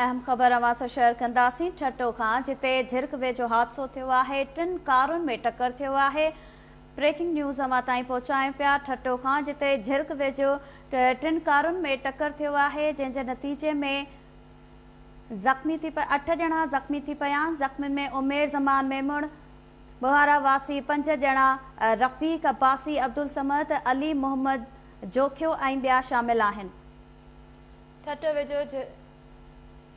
اهم خبر اوهان سان شيئر ڪنداسين ٺٽو کان جتي جھرڪ ويجهو حادثو ٿيو آهي ٽن ڪارن ۾ ٽڪر ٿيو آهي بريڪنگ نيوز اوهان تائين پهچايون پيا ٺٽو کان جتي جھرڪ ويجهو ٽن ڪارن ۾ ٽڪر ٿيو آهي جنهن جي نتيجي ۾ زخمي ٿي اٺ ڄڻا زخمي ٿي پيا آهن زخمين ۾ عمير زمان ميمڻ ٻهارا واسي پنج ڄڻا رفيق عباسي عبدالصمد علي محمد جوکيو ۽ ٻيا شامل آهن. ٺٽو ويجهو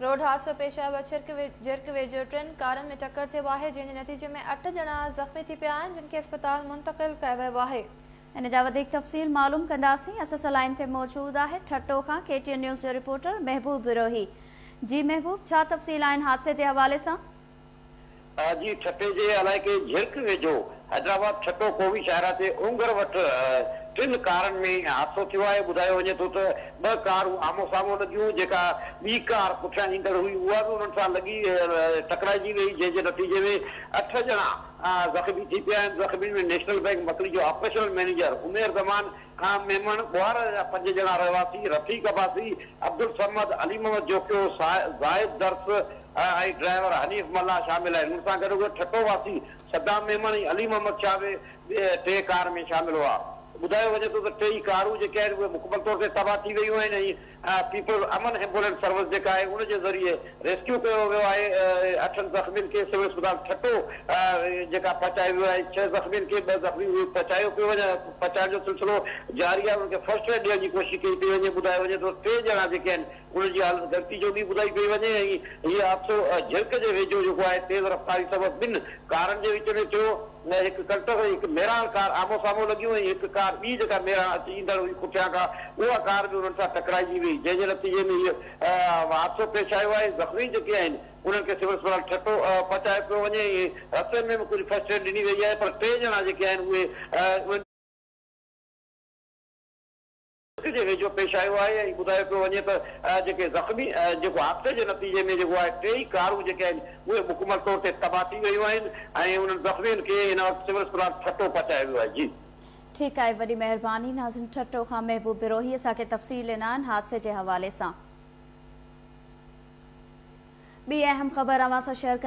روڊ حادثو پيش آيو، جھرڪ ويجهو ٽن ڪارن ۾ ٽڪر ٿيو آهي، جنهن جي نتيجي ۾ اٺ ڄڻا زخمي ٿي پيا آهن، جن کي اسپتال منتقل ڪيو ويو آهي. ان جا وڌيڪ تفصيل معلوم ڪنداسين، اسان سان لائين تي موجود آهي ٺٽو کان ڪي ٽي اين نيوز جو رپورٽر محبوب بروهي. جي محبوب ڇا تفصيل آهن حادثي جي حوالي سان؟ جي ٺٽي جي علائقي جھرڪ ويجهو حيدرآباد ٺٽو قومي شاهراهه تي اونگر وٽ ٽن ڪارن ۾ حادثو ٿيو آهي، ٻڌايو وڃي ٿو ته ٻه ڪارون آمهون سامهون لڳيون، جيڪا ٻي ڪار پٺيان ايندڙ هئي اها به انهن سان لڳي ٽڪرائجي وئي، جنهن جي نتيجي ۾ اٺ ڄڻا زخمي ٿي پيا آهن، زخمين ۾ نيشنل بئنڪ مڪلي جو آپريشنل مئنيجر عمير زمان ميمڻ، ٻوهار جا پنج ڄڻا رهواسي رفيق عباسي، عبدالصمد، علي محمد جوکيو، زاهد درس ۽ ڊرائيور حنيف ملاح شامل آهن. ان سان گڏوگڏ ٺٽو واسي صدام ميمڻ ۽ علي محمد شاهه به ٽئين ڪار ۾ شامل هئا. ٻڌايو وڃي ٿو ته ٽيئي ڪارون جيڪي آهن اهي مڪمل طور تي تباهه ٿي ويون آهن ۽ پيپلز امن ايمبولينس سروس جيڪا آهي ان جي ذريعي ريسڪيو ڪيو ويو آهي. اٺن زخمين کي سول اسپتال ٺٽو جيڪا پهچايو ويو آهي. ڇهه زخمين کي ٻه زخمي اهي پهچايو پيو وڃي پهچائڻ جو سلسلو جاري آهي انهن کي فرسٽ ايڊ ڏيڻ جي ڪوشش ڪئي پئي وڃي. ٻڌايو وڃي ٿو ٽي ڄڻا جيڪي آهن انهن جي حالت ڳڻتي جوڳي ٻڌائي پئي وڃي ۽ هي حادثو جھرڪ جي ويجهو جيڪو آهي تيز رفتاري سبب ٻن ڪارن جي وچ ۾ ٿيو. هڪ ڪلٽس ۽ هڪ ميراڻ ڪار آمهون سامهون لڳيون ۽ هڪ ڪار ٻي جيڪا ميراڻ اچي ايندڙ هئي پٺيان کان اها ڪار به انهن سان ٽڪرائجي وئي جنهن جي نتيجي ۾ هي حادثو پيش آيو آهي. زخمي جيڪي آهن انهن کي سول اسپتال ٺٽو پهچايو پيو وڃي ۽ رستي ۾ به ڪجهه فرسٽ ايڊ ڏني وئي آهي پر ٽي ڄڻا جيڪي آهن اهي انهن جي ويجهو پيش آيو آهي ۽ ٻڌايو پيو وڃي ته جيڪي زخمي جيڪو حادثي جي نتيجي ۾ جيڪو آهي ٽيئي ڪارون جيڪي آهن اهي مڪمل طور تي تباهه ٿي ويون آهن ۽ انهن زخمين کي هن وقت سول اسپتال ٺٽو پهچايو ويو آهي جي. ٺيڪ آهي وڏي مهرباني ناظرين ٺٽو کان محبوب بروهي اسان کي تفصيل ڏنا آهن حادثي جي حوالي سان ٻي اهم خبر اوهان سان شيئر.